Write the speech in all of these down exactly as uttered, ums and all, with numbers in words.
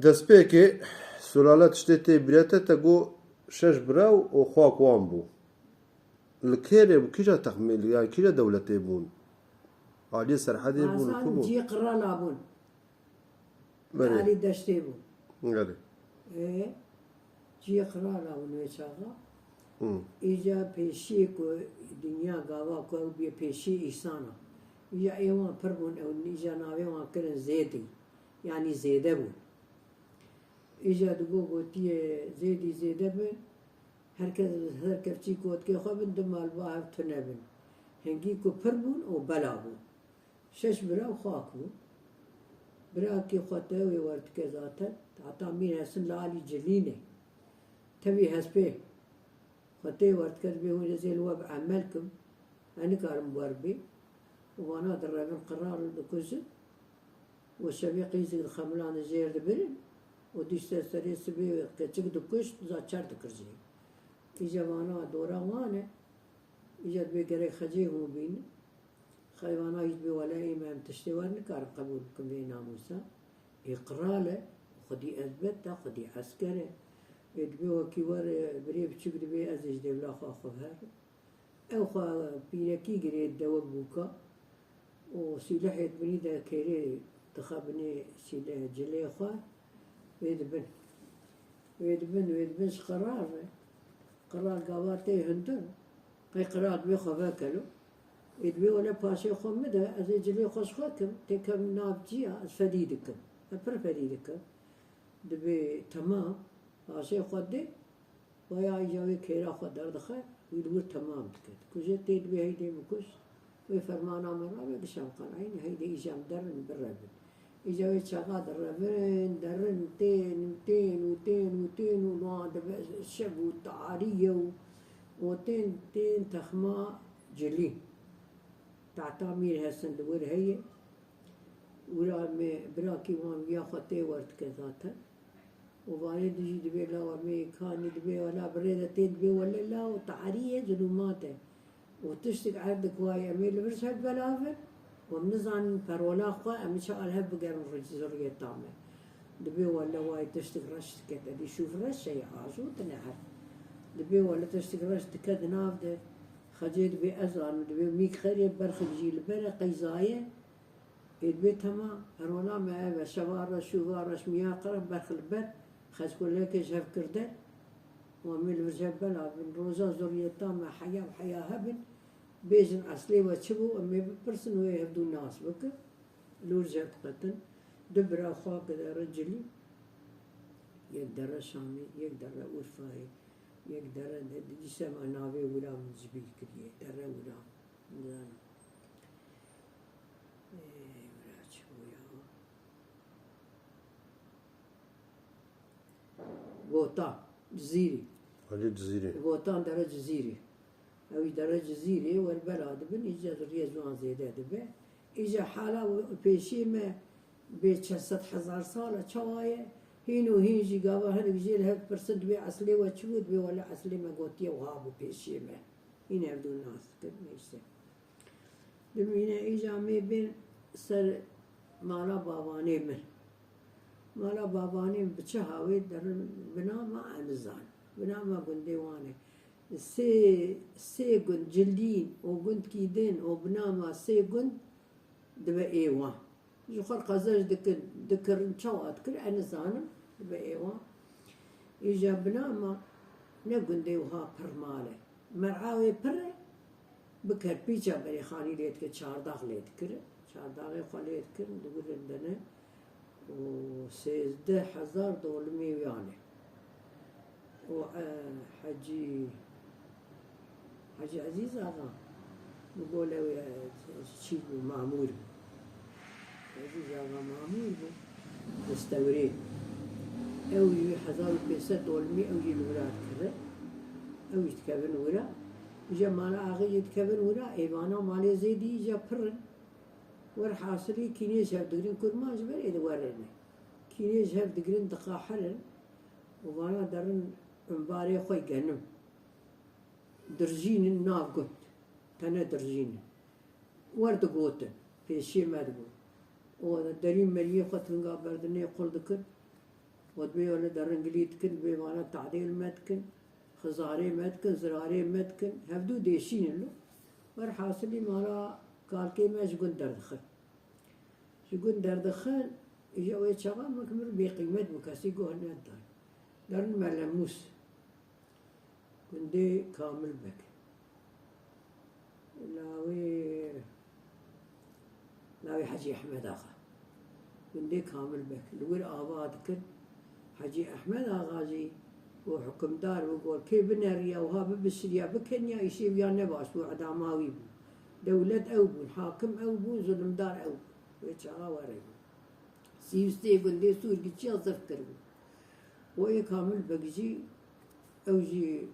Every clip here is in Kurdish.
Destpêkê sulale tiştê tê bîra te, te got şeş bira û xwak wan bû. Li kê re bû, kîja texmîn, yani kîja dewletê bûn? Aliyê Serhedê bûn, li ku bûn? Ciyê qirala bûn. Belê. Alî deştê bû. Belê. Ê, ciyê qirala bûn wê çaxa. Hı. Îca pêşiyê ku dinya gava ku ew bûye pêşiyê îsana. Îca ê wan pir bûn, ew îca navê wan kirin Zêdî. Yanî zêde bûn. Îca digo gotiye zêdî zêde bin, her kes li ser kevçî kotkê xwe bin, dima li ba hev tune bin. Hingî ku pir bûn û bela bûn. Şeş bira û xak bû. Birakê xwe te wê werdike zaten. Heta Mîr Hesin li alî cilînê. Tevî hespê. Xwe tê werdike dibê hûn ez ê li we bi emel kim. Ez nikarim wer bê. Û vana direvin qirar dikujin. Û şevê qîzik dixemilan jêr dibirin. Û dîşte serê sibê keçik dikuşt, za çer dikir jê. Îca vana dora wan e. Îca dibê gerek xecê hûn bînin. Xeyvana hîç bê wele ê me em tiştê wer nikarin qebûl bikin vê namûsa. Ê qral e, xwedî ezbet e, xwedî esker e. Ê dibê wekî wer, e, birê biçûk dibê ez ê ji dêvla xwe xwe herim. Ew xwe pîrekî girê dewek bûka û sîlehê di binî de kêrê dixe binê sîleh cilê xwe wê dibin. Wê dibin, wê dibin ji qerar re. Qerar gava tê hundir. Qey qerar dibê xwe vekelo. Ê dibê wele paşê xwe min de, ez ê cilê xwe ji xwe kim, têkem nav ciya, ez fedî dikim. Ez pir fedî dikim. Dibê temam, paşê xwe dê, waya îca wê kêra xwe derdixe, wî li wir temam dike. Dikuje tê dibê heydê bikuş. Wê fermana me rabe, gişan qenayîn, heydê îja em derin birevin. Îja wê çaxa direvin, derin, tên û tên û tên û tên û niha dibe şev û tarî ye û, û tên, tên texma cilî. Tahta Mîr Hesin li wir heye. Wira me birakî wan viya xwe tê werdike zaten. Û vanê dijî dibê lawa me kanî dibê wela bi rê de tê dibê wele law tarî ye, zulûmat e. Û tiştik erd dikwaye em ê li vir ji hev belavin û em nizanin perola xwe em çi al hev bigerin rû-, zurriyeta me. Dibê wele wayê tiştik reş dike, te dî şûv reş e, ajo tine erd. Dibê wele tiştik reş dike di nav de. Xecê dibê ez zanim, dibê mîk xerê berxik jî li ber e, qeyzaye. Ê dibê temam, perola me ev e, şeva reş, şûva reş, miya qirix berx li ber, xeckolekê ji hev kirde, û em ê li vir ji hev bela bin. Roja zuriyeta me heya bi heya hebin, bêjin eslê we çi bû, em ê bipirsin, wê hevdû nas bikin. Li wir ji hev diqetin. Du bira xwe dere cilî, yek dere Şamê, yek dere Urfayê, yek dere de, dîse me navê wira min ji bîr kiriye, dere wira. Nizanim. Ê, wira çi bû ya? Vota, Cizîrî. Alî Cizîrî. Votan dere Cizîrî. Ew jî dere Cizîrê wer bela dibin, îca riyê ziwan zêde dibe. Îca hala pêşiyê me bê çend sed hezar sal e, çawa ye? Hîn û hîn jî gava hinek jê li hev pirsin, dibê eslê we çi bû? Dibê wele eslê me gotiye wiha bû pêşiyê me. Hîn hevdû nas dikin, neyse. Dimîne îca me bên ser mala bavanê min. Mala bavanê min bi çi hawê derin bina me, ez nizanim. Bina me gundê wan e. Sê, sê gund, Cildîn û gundkî din û bina me sê gund dibe ê wan. Ji xwe qezenc dikin, dikirin, çawa dikir, ez nizanim, dibe ê wan. Îja bina me ne gundê wiha pir mal e. Mer'a wê pir e, bi kerpîça berê xanî lê dikir, çardax lê dikirin. Çardaxê xwe lê dikirin, diwirin dene. û sêzdeh hezar dolimê wiyan e. û, e, Hecî, Hecî Ezîz Axa, bi gole wê, e, çî bû, mamûr bû. Ezîz Axa mamûr bû, destewrê. Ew jî hezar û pênc sed dolimî ew jî li wira dikeve. Ew jî dikevin wira. Îja mala axê jî dikevin wira, êvana malê zêdî îja pir in. Werhasilî kînê ji hev digirin, kurman ji ber ê de werê ne. Kînê ji hev digirin, diqahirin û vana derin embarê xwe genim. Dirjînin nav gund. Tene dirjînin. Wer digotin. Pêşiyê me digot. Û derî meriyê xwe tinga berdinê qul dikir. Û dibê wele deringilî dikin, dibê mala tadê li me dikin, xizarê me dikin, zirarê me dikin, hevdû dêşînin lo. Werhasilî mala kalkê me ji gund derdixin. Ji gund derdixin, îja wê çaxa min bêqîmet bû, kesî guh nedan. Derin Melemûs. Gundê Kamil Beg. Lawê, lawê Hecî Ehmed Axa. Gundê Kamil Beg. Li wir ava dikin. Hecî Ehmed Axa jî ku hukimdar bû, got, kê bineriya wiha bibişiriya, bikeniya, îşê wiya ne baş bû, edama wî bû. Dewlet ew bûn, hakim ew bû, zulumdar ew bû. Wê çaxa were bû. Sî û sê gundê Sûrgiçiya zeft kiribû. Û ê Kamil Beg jî, ew jî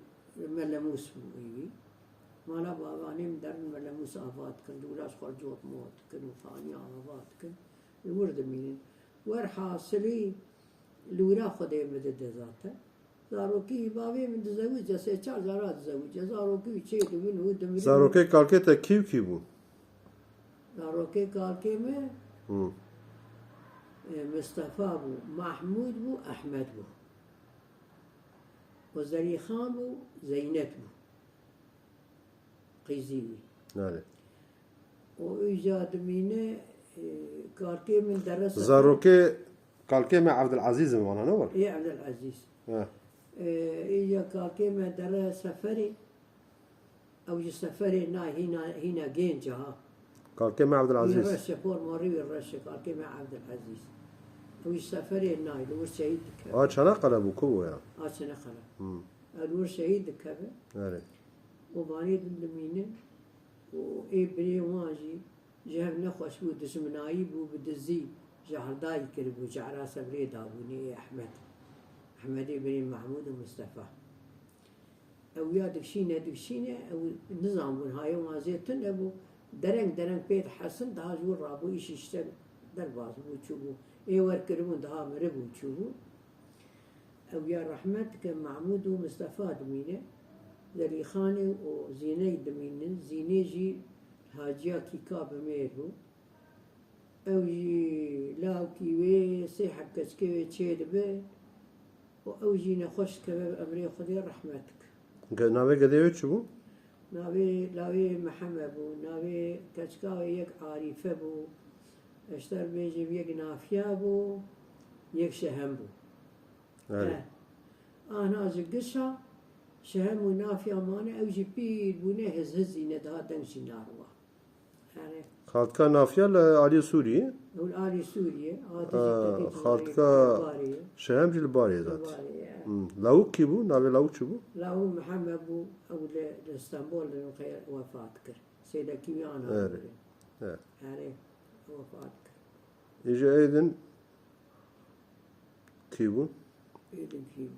Melemûs bû êwî. Mala bavanê min derin Melemûs ava dikin, li wira ji xwe cot mot dikin û xaniya ava dikin. Li wir dimînin. Werhasilî li wira Xwedê min dide zaten. Zarokî bavê min dizewice, sê çar cara dizewice. Zarokî wî çêdibin û dimirin. Zarokê kalkê te kî û kî bû? Zarokê kalkê min, Hı. e, Mistefa bû, Mahmûd bû, Ehmed bû. Û Zelîxan bû, Zeynet bû. Qîzî wî. Nare. Û îja dimîne, e, kalkê min dere Sefer. Zarokê kalkê me Evdilezîz in vana, ne were? Ê Evdilezîz. He. E, îja kalkê me dere Seferê. Ew ji Seferê nayê, hîna, hîna gênc e ha. Kalkê me Evdilezîz. Wî reş e, por morî wî reş e, kalkê me Evdilezîz. Ew ji Seferê nayê, li wir şehîd dikeve. A Çanakkale bû, ku bû ya? A Çanakkale. Hmm. Ew li wir şehîd dikeve. Erê. Û vanê din dimînin. Û ê birê wan jî ji hev nexweş bû, dijminayî bû, bi dizî jehrdayî kiribû, jehra sebrê dabûnê ê Ehmed. Ehmedê birê Mahmûd û Mistefa. Ew ya dikşîne, dikşîne, ew nizanbûn, hayê wan zê tune bû, dereng dereng pê dihesin, daha ji wir rabû, îş îşte derbas bû, çûbû. Ê wer kiribûn, daha miribû, çûbû. Ew ya rehmet dike, Mahmûd û Mistefa dimîne. Zelîxanê û Zîneyê dimînin. Zînê jî Haciya Kîka bi mêr bû. Ew jî lawkî wê, sê heb keçikê wê çêdibe û ew jî nexweş dikeve, bi emrê Xwedê rehmet dike. Ge-, navê gedê wê çi bû? Navê lawê Miheme bû, navê keçika wê yek Arîfe bû, ez ji te re bêjim yek Nafiya bû, yek Şehem bû. Erê. He. Ana ji gişa Şehem û Nafiya mane, ew jî pîr bûne, hizhizî ne, daha deng jî nariwa. Erê. Xaltika Nafiya li aliyê Sûriyê? Ew li alî Sûriyê, hate Ee, jî tevî xaltika Barê ye. Şehem jî li Barê ye Li zaten. Barê ye. Hmm. Lawik kî bû? Navê lawik çi bû? Lawik Mihemed bû, ew li, li Stenbol li xeyr wefat kir. Sêdekî wî ana Erê. Bû. Erê. Erê, wefat kir. Îja êdin kî bû? Êdin kî bû?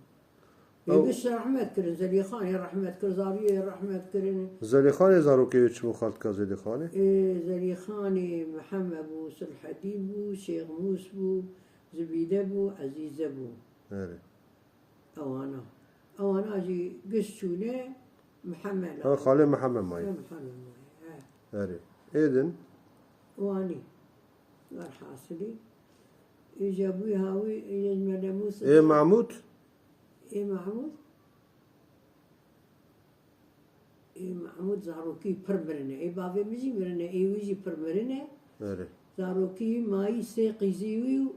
Ew Ê giş rehmet kirin, Zelîxanê rehmet kir, Zariyê rehmet kirin. Zelîxanê zarokê wê çi bû, xaltika Zelîxanê? Ê, Zelîxanê Mihemed bû, Sulhedîn bû, Şêx Mûs bû, Zibîde bû, Ezîze bû. Erê. Ewana. Ewana jî giş çûne Mihemed Ha, la. Xalê Mihemed mayî. He, Mihemed mayî, he. Erê. Êdin? Wanî. Werhasilî. Îja bûyî hawî, îja ji me Ê Mahmûd? Ê Mahmûd? Ê Mahmûd zarokî pir mirine. Ê bavê min jî mirine, ê wî jî pir mirine. Erê. Zarokî wî mayî sê qîzî wî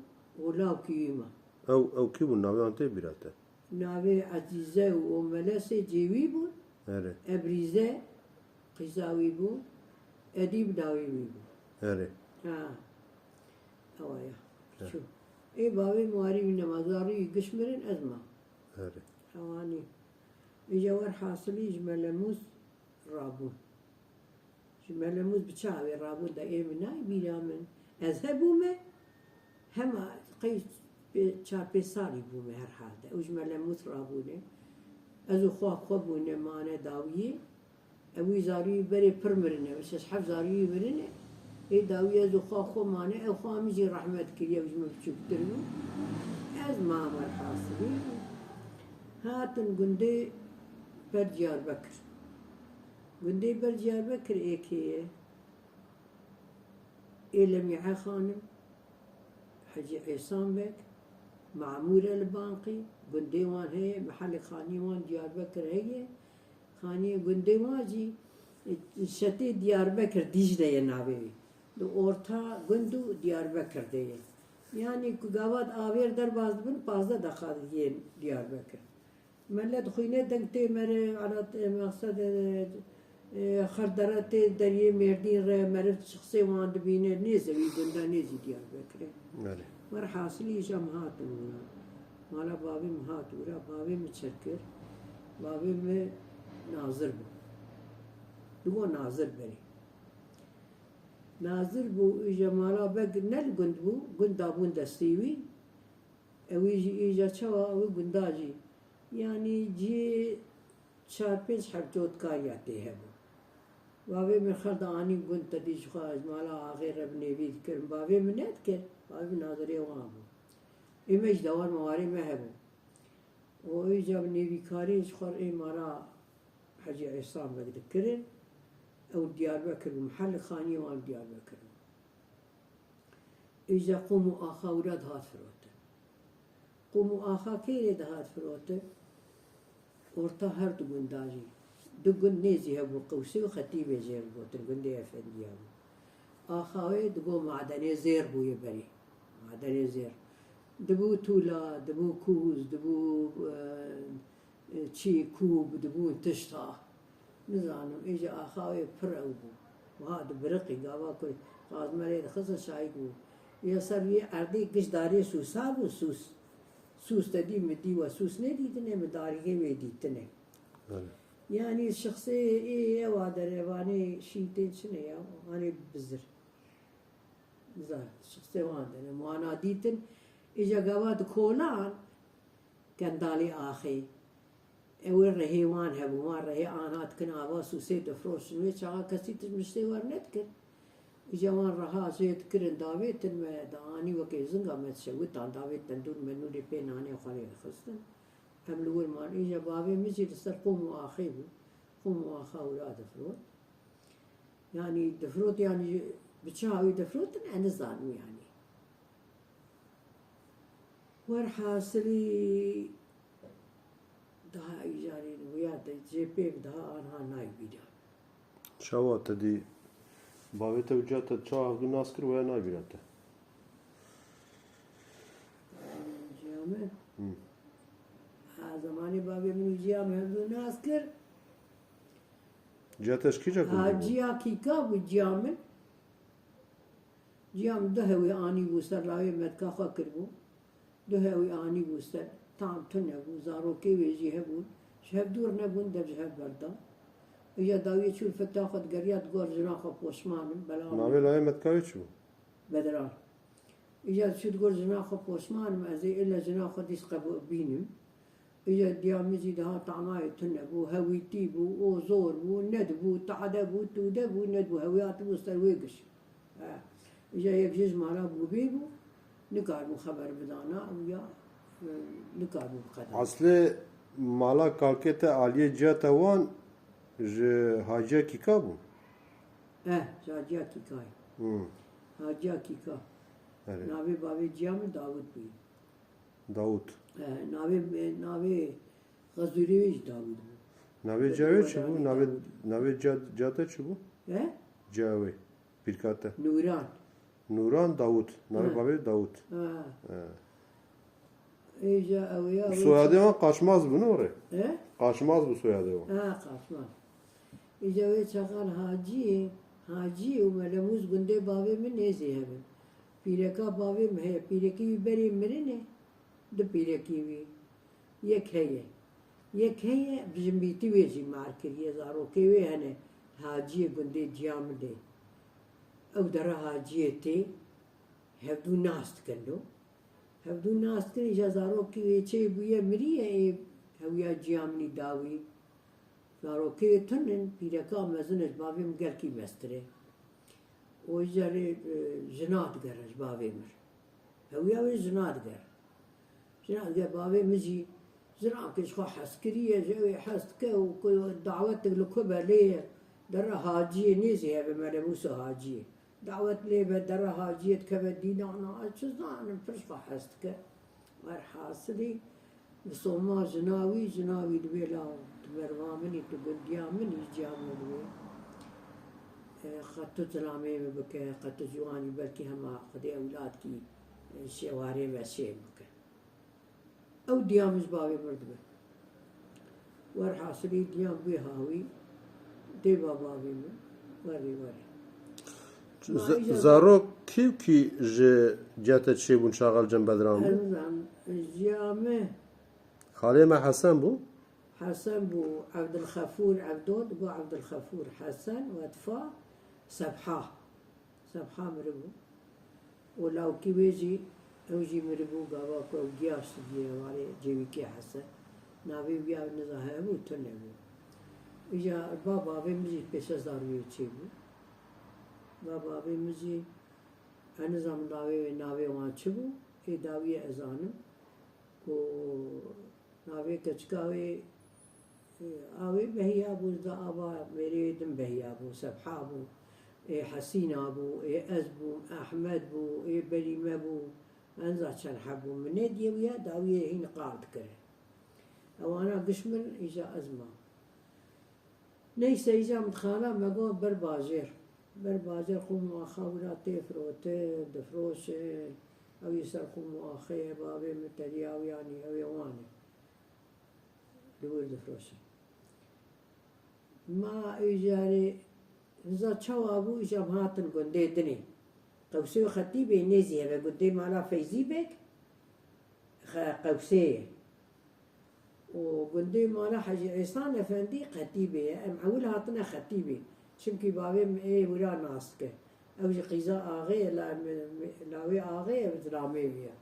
û lawkî wî ma. Ew, ew kî bûn? Navê wan tê bîra te? Navê Ezîze û Melesê cêwî bûn. Erê. Ebrîze qîza wî bû. Edîb dawî wî bû. Erê. Ha. Ewa ya. He. Çû. Ê bavê min warî wî nema, zarî wî giş mirin, ez ma. Erê. Ewanî. Îja werhasilî ji Melemûs rabûn. Ji Melemûs bi çavê rabûn de ê min nayê bîra min. Ez hebûme, hema qey pê-, çar pênc salî bûme herhalde. Ew ji Melemûs rabûne. Ez û xwa xwe bûne mane dawiyê. Ew wî zarî wî berê pir mirine, şeş heft zarî wî mirine. Ê dawî ez û xwa xwe mane, ew xwa min jî rehmet kiriye, ew ji min biçûktir bû. Ez mam werhasilî. Hatin gundê ber Diyarbekir. Gundê ber Diyarbekir ê kê ye? Ê Lemîhe Xanim, Hecî Êsan Beg, Mamûr e li Banqî, gundê wan heye, mehelê xaniyê wan Diyarbekir heye. Xaniyê gundê wan jî, e, Şetê Diyarbekir, Dîcle ye navê wî. Di orta gund û Diyarbekir de ye. Yanî ku gava di avêr derbas dibin, pazdeh deqa dihên Diyarbekir. Melet xwîne deng tê mere, ana tê mexsed, e, e, xerdere tê deriyê Mêrdîn re, meriv şixsê wan dibîne, nêz e wî gunda, nêzî Diyarbekirê. Belê. Werhasilî îja em hatin wira. Mala bavê min hat wira, bavê min çi kir? Bavê min nazir bû. Digo nazir berê. Nazir bû, îja mala beg ne li gund bû, gund dabûn destê wî. Ewî jî îja çawa ew gunda jî, yanî cî çar pênc heb cotkariya tê hebû. Bavê min xer de anî gund, te dî ji xwe ji mala axê re bi nêvî dikirin. Bavê min nedikir, bavê min nazirê wan bû. Ê me ji dawar mewarê me hebû. Û îca bi nêvîkarî ji xwe re ê mala Hecî Îhsan Beg dikirin. Ew Diyarbekir bû, mihel li xaniyê wan Diyarbekir bû. Îja qûm û axa wira dihat firotin. Qûm û axa kê rê dihat firotin? Orta her du gunda jî. Du gund nêzî hebû, Qewsê û Xetîbê jê re gotin, gundê efendiya bû. Axa wê digo madenê zêr bûye berê. Madenê zêr. Dibû tûla, dibû kûz, dibû, e, e, çî, kûb, dibûn tişta. Nizanim, êca axa wê pir ew bû. Wiha dibiriqî, gava ku qazmerê dixistin şahî bû. Ya ser wî erdê giş darê sûsa bû, sûs. Sûs te dî, min dî we sûs nedîtine, min darîxê wê dîtine. Belê. Yanî şixsê ê ewa derevanê şîtên çi ne ya, anê bizir. Zar, şixsê wan derim, wana dîtin. Îja gava di kolan, Kendalê axê. Ew ê rehê wan hebû, wan rehê ana dikin ava sûsê difroşin. Wê çaxa kesî tişt miştê wer nedikir. Îja wan reha jê dikirin, davêtin me, da anî wekê zinga me dişewitan, davêt tendûr menûrê pê nanê xwe lê dixistin. Em li wir man. Îja bavê min jî li ser qûm û axê bû. Qûm û axa wira difrot. Yanî difrot, yanî bi çi hawî difrotin, ez nizanim yanî. Werhasilî daha îcarên wîya de jê pê bi daha anha nayê bîra. Çawa te dî bavê te û ciya te çawa hevdû nas kir, waya nayê bîra te? Ciya min? Hı. Ha, zemanê bavê min û ciya min hevdû nas kir. Ciya te ji kîja gundî bû? Ha, ciya kîka bû ciya min. Ciya min du hewî anîbû ser lawê metka xwe kiribû. Du hewî anîbû ser. Tam tune bû, zarokê wê jî hebûn. Ji hev dûr nebûn, dev ji hev berda. Îja dawiyê çû li feta xwe digeriya, digor jina xwe poşman im, bela min. Navê lawê metka wê çi bû? Bedran. Îja çû digor jina xwe poşman im, ez ê ille jina xwe dîs qebû bînim. Îja diya min jî daha tamayê tune bû, hewîtî bû, ozor bû, nedibû, tade bû, tûde bû, nedibû, hewî hatibû ser wê giş. He. Îja yek jê ji mala bûbê bû, nikaribû xeber bidana, ew ya, e, nikaribû biqedana. Aslê mala kalkê te aliyê ciya te wan ji Haciya Kîka bû? Eh, ji Haciya Kîkayê. Hmm. Haciya Kîka. Erê. Navê bavê ciya min Dawid bû. Dawud. Eh, navê, navê xezûrê wê jî Dawid bû. Navê ciya wê çi bû? Navê, navê ciya, ciya te çi bû? He? Ciya wê. Pîrka te. Nûran. Nûran Dawud. Navê bavê Dawud. Ha. Ha. Êja ew ya, wê Soyadê wan Qaçmaz bû, ne were? He? Qaçmaz bû soyadê wan. Ha, Qaçmaz. Îja wê çaxan Hacî, Hacî û Melemûz gundê bavê min nêzî hev in. Pîreka bavê min heye, pîrekî wî berê mirine, du pîrekî wî. Yek heye. Yek heye, bi jinbîtî wê jî mar kiriye, zarokê wê hene, Haciyê gundê Ciyamidê. Ew dera Haciyê tê, hevdû nas dikin do. Hevdû nas dikin, îja zarokê wê çê bûye miriye, ê hewiya Ciyaminî dawî. Zarokê wê tunin, pîreka mezin e, ji bavê min gelkî mestir e. Û îja rê, e, jina digere ji bavê min. Hewiya wê jina digere. Jina digere, bavê min jî jinakê ji xwe hez kiriye, ji ew ê hez dike û ku dawetek li ku be lê ye, dera Haciyê nêzî hebe, Mele Mûsa Haciyê. Dawet lê be, dera Haciyê dikeve dînana, ez çi zanim, pir ji xwe hez dike. Werhasilî, bi soma jina wî, jina wî dibê la tu merva min î, tu gundiya min î, ciya min dibê. E, qe tu zilamê min bike, qe tu ciwanî, belkî hema Xwedê ewladkî, e, şêwarê me şê bike. Ew diya min ji bavê min dibe. Werhasilî diya bûye hawî, dê ba bavê min, werê, werê. Ma Ze-, îja zarok kî û kî ji ciya te çêbûn, çaxa li cem Bedran bû? Ez nizanim, jiya me Xalê me Hesen bû? Hesen bû, Evdilxefûr, Evdo dibû Evdilxefûr, Hesen, Wedfa, Sebha. Sebha miribû. Û lawkî wê jî, ew jî miribû, gava ku ew giya şidiye warê cêwîkê Hesen. Navê wî ya niza hebû, tune bû. Îja ba bavê min jî pêşe zarûyê çêbû. Ba bavê min jî, ez nizanim navê wê, navê wan çi bû, ê dawiyê ez zanim ku navê keçika wê, e, a wê Behiya bû, da ava mêrê wê din Behiya bû, Sebha bû, ê Hesîna bû, ê ez bûm, Ehmed bû, ê Berîme bû, enza çend heb bû. Min nêdiye wî ya, dawiyê hîn qal dikir. Ewana giş mirin, îja ez mam. Neyse, îca min xala me got ber bajêr. Ber bajêr qûm û axa wira tê firotin, difroşin. Ew yê ser qûm û axê ye, bavê min teriya wî anî, ew ê wan e. Li wir difroşin. Ma îcarê, niza çawa bû, îca em hatin gundê dinê. Qewsê û Xetîbê nêzî heve, gundê mala Feyzî Beg, Xe-, Qewsê ye. Û gundê mala Hecî Îhsan Efendî Xetîbê ye. Em ewil hatine Xetîbê. Çimkî bavê min ê wira nas dike. Ew jî qîza axê ye, la, mi, mi, lawê axê ye, zilamê wî ye.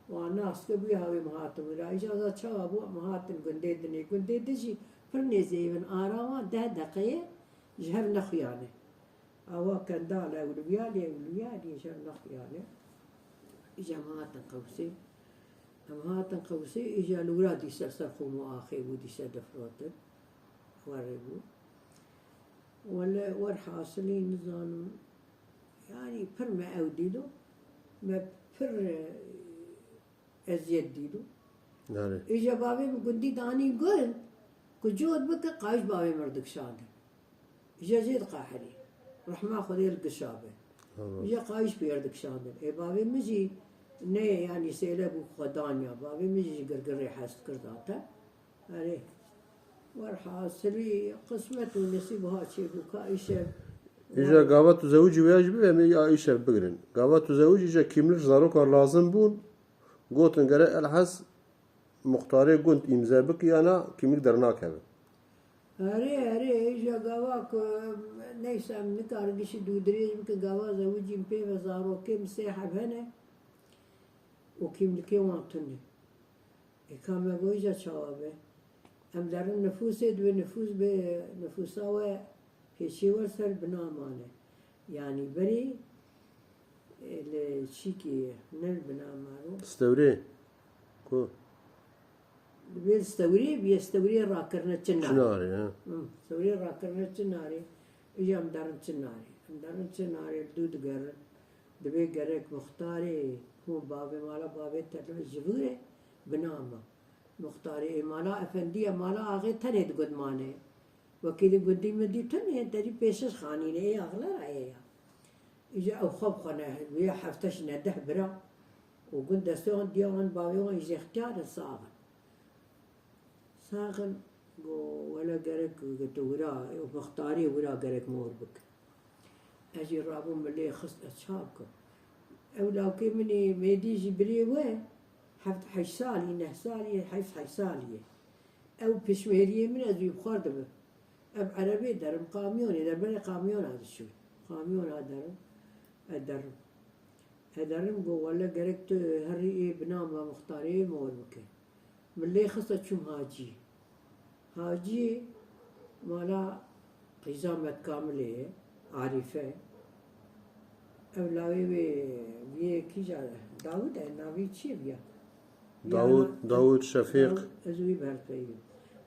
Wan nas dike, bûye hawê min hatin wira. Îja za çawa bû, em hatin gundê dinê. Gundê din jî pir nêzî hevin, ara wan deh deqe ye, ji hev nexuyane. Awa kendal e, ewlwiyalê, ewlwiyalê, ji hev nexuyane. Îja em hatin Qewsê. Em hatin Qewsê, îja li wira dîse ser xûm û axê bû, dîse difirotin. Werê bû. Wele werhasilî nizanim, yanî pir me ew dîdo, me pir, e, eziyet dîdo. Erê. Îja bavê min gundî danî gund, ku cot bike, qayîş bavê min re dikişandin. Îja jê diqehirî. Rehma Xwedê li gişa be. Allah. Îja qayîş pê re dikişandin. Ê bavê min jî ne, yanî sêle bû xwe danya. Bavê min jî ji girgirê hez dikir zaten. Erê. Werhasilî qismet û nesîb ha çêbû ka îşev. Îja gava tu zewicî wê ya jî bibe, em ê ya îşev bigirin. Gava tu zewicî, îja kîmlik ji zarokan lazim bûn. Gotin gere Elhez muxtarê gund îmze bike, ya na kîmlik dernakeve. Erê, erê, îja gava ku, neyse, em nikarin gişî dûdirêj bikin, gava zewicîm pê ve, zarokê min sê heb hene û kîmlikê wan tune. Ê ka me got îja çawa be? Em derin nifûsê, divê nifûs bê, nifûsa we pêşî wer ser bina mane. Yanî berê, e, li çîkê ye, ne li bina maro. Stewrê. Ku? Divê stewrê bîye, stewrê rakirine Çinarê. Çinarê, he. Hı, stewrê rakirine Çinarê. Îja em derin Çinarê. Em derin Çinarê, li dû digerin. Divê gerek muxtarê, hûn bavê mala bavê te li ji vir e, bina me. Muxtarê ê mala efendî ye, mala axê tenê di gund mane. Wekî di gundî min dî tune ye, derî pêşiş xanîne, ê axlera ê ya. Îja ew xwe bi xwe ne, wê hefteş ne deh bira. Û gund destê wan diya wan bavê wan jî ixtiyar in, sax in. Sax in, got, wele gerek tu wira, ew muxtarê wira gerek mor bike. Ez jî rabûm, min lê xist, ez ça bikim? Ew lawkê min ê mêdî jî birê we, heft heşt salî, neh salî, heft heşt salî ye. Ew pişmêriyê min, ez wî bi xwe re dibim. Ev erebê derim, kamyonê der, berê kamyona diçû. Kamyona derim, ez derim. Ez derim, got, wele gerek tu herî ê bina me muxtarê mor bike. Min lê xist, ez çûm Hacî. Hacî mala qîza me Kamilê ye, Arîfe. Ew lawê wê, wê kîja, Dawid e, navê çi ye viya? Viya Dawud, na-, Dawud Şefîq. Dawud, ez wî berpeyî.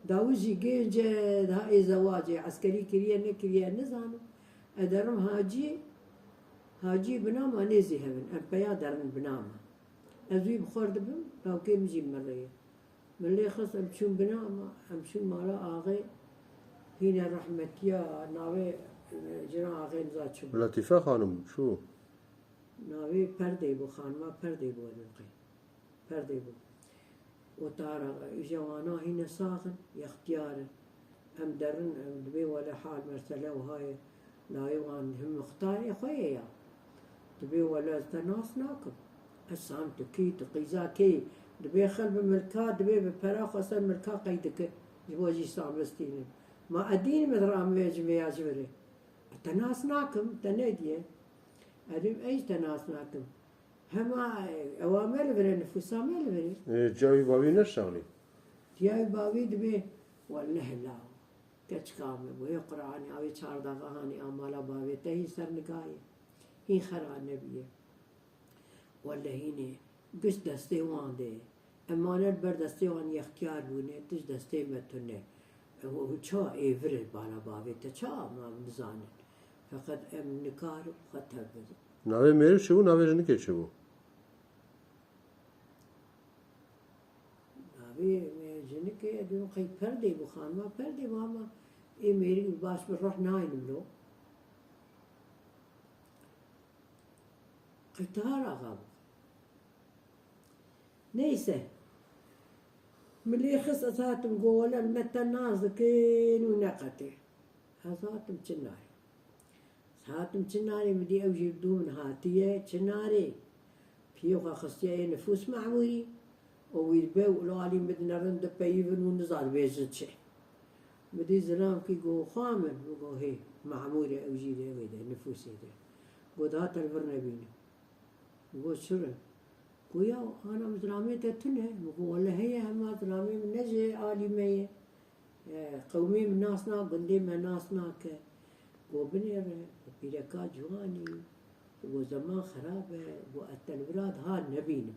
Dawid jî gênc e, daha ê zewacê, eskerî kiriye, nekiriye, nizanim. Ez derim Hacî, Hacî bina me nêzî hevin, em peya derin bina me. Ez wî bi xwe dibim, lawkê min jî mirê ye. Min lê xist, em çûn bina, ama em çûn mala axê, hîne rehmetiya navê, e, cina axê niza çi bû. Letîfe xanim çû? Navê Perdê bû, xanima Perdê bû, ez ê bixê. Perdê bû. Û tara, îja wana hîne sax in, yextiyar in. Em derin, em dibê wele hal mesele wiha ye, layê wan him mixtarê xwe ye ya. Dibê wele ez te nas nakim. Ez sam tu kî, tu qîza kê yî? Dibê xil bi milka, dibê bi pera xwe ser milka qey dike. Ji bo jî sam bistînin. Ma edîn min ramê ji vê ya ji virê. Ez te nas nakim, te nediye. Edîm ey te nas nakim. Hema, e, ewa me li vir e, nifûsa me li vir e. E, ciya wî bavî ne şexlî? Ciya wî bavî dibê, welleh la, keçika me bûye Qur'anê, awê çardaxa hanê a mala bavê te hîn sernigayê, hîn xera nebîye. Welleh hînê giş destê wan de ye. Emanet ber destê wan yextiyar bûne, tu ji destê me tune. Ew, ew ça ê vir e bala bavê te, ça ma nizanin. Feqet em nikarin xwe tev bidin. Navê mêrî çi bû, navê jinikê çi bû? Navê me jinikê, ez dibim qey Perdê bû, xanima Perdê bû, ama ê mêrî baş bi ruh naynim lo. Qey Tahar Axa bû. Neyse. Min lê xist, ez hatim, got, wele me te nas dikin û neqetê. Ez hatim Çinarê. Ez hatim Çinarê, min dî ew jî dû min hatiye Çinarê. Piyê xwe xistiye ê nifûs memûrî. Û wî dibe û li alî min dinerin, dipeyivin û niza dibêjin çi. Min dî zilamkî got, xwa min, min got, hê, memûrê ew jî de wê de, nifûsê de. Got, daha te li vir nebînim. Min got, çi re? Got, ya, ana min zilamê te tune. Min got, wele heye, hema zilamê min ne ji alî me ye. E, qewmê min nas nake, gundê me nas nake. Got, binêre, got, pîreka ciwanî. Got, zeman xerab e. Got, ez te li vira daha nebînim.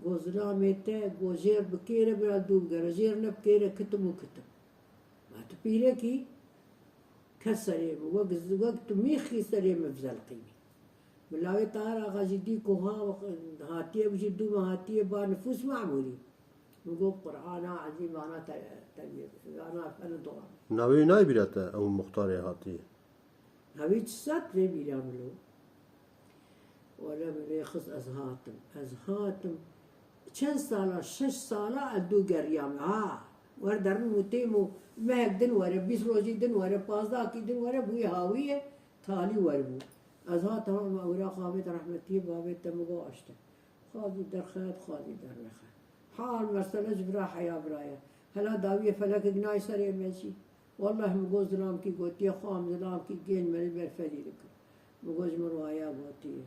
Got, zilamê te, got, jêr bi kêre bira dû bigere, jêr ne bi kêre kitim û kitim. Ma tu pîrekî, kes serê min, wek, wek tu mîxî serê min vizelqînî. Min lawê Tahar Axa jî dî ku ha hatiye, ew jî dû me hatiye ba nifûs memûrî. Min got, Qur'ana ezîm, vana te-, terbiyet, vana fene dolan. Navê wî nayê bîra te, ew muxtarê hatiye? Navê çi sat vê bîra min lo? Wele min rêxist, ez hatim. Ez hatim. Çend sala, şeş sala ez dû geriyame. Ha, wer derin û têm û mehek din were, bîst rojî din were, pazdahkî din were, bûye hawiye, talî wer bû. Ez hatim, ewra xwe avêt rehmetiyê, bavê te min got, aşte. Xwazî derxet, xwazî dernexe. Hal mesele ji vira heya vira ye. Hela dawiyê felekek nayê serê me jî. Welleh min got zilamkî gotiye, xwe em zilamkî gêl me li ber felî dikin. Min got ji min waya gotiye.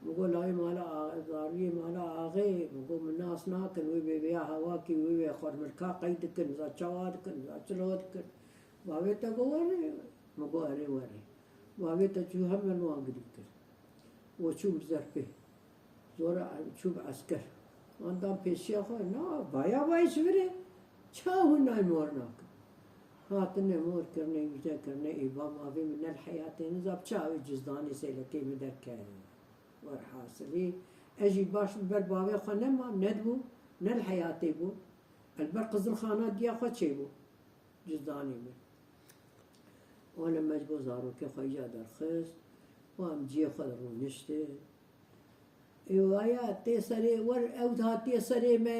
Min got lawê mala a-, zariyê mala axê, min got min nas nakin, wê bê vêya hawakî, wê wê xwermirka qey dikin, za çawa dikin, za çilo dikin. Bavê te got werê, min got erê werê. Bavê te çû hemen wan girî kir. Û çû bi zerfê. Zora çû bi esker. Wan dan pêşiya xwe, na, vaya vay ji vir e. Ça hûn nayên mor nakin? Hatine mor kirine, wîde kirine, ê ba mavê min ne li heyatê, niza bi çi awê cizdanê sêlekê min derket. Werhasilî, ez jî baş li ber bavê xwe nemam, nedibûm, ne li heyatê bû. Ez li ber qizilxana diya xwe çêbûm. Cizdanê min. Wele me ji bo zarokê xwe îca derxist û em cihê xwe de rûniştin. Ê waya tê serê, wer ew hatiye serê me,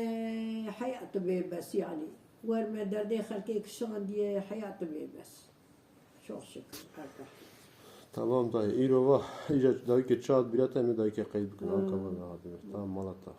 heya tu bê bes yanî. Wer me derdê xelkê kişandiye, heya tu bê bes. Çok şükür, her Tamam dayê, îro va, îca dayikê çat bîra te, em ê dayikê qeyd bikin, anka me hatî. Tamam, mala te.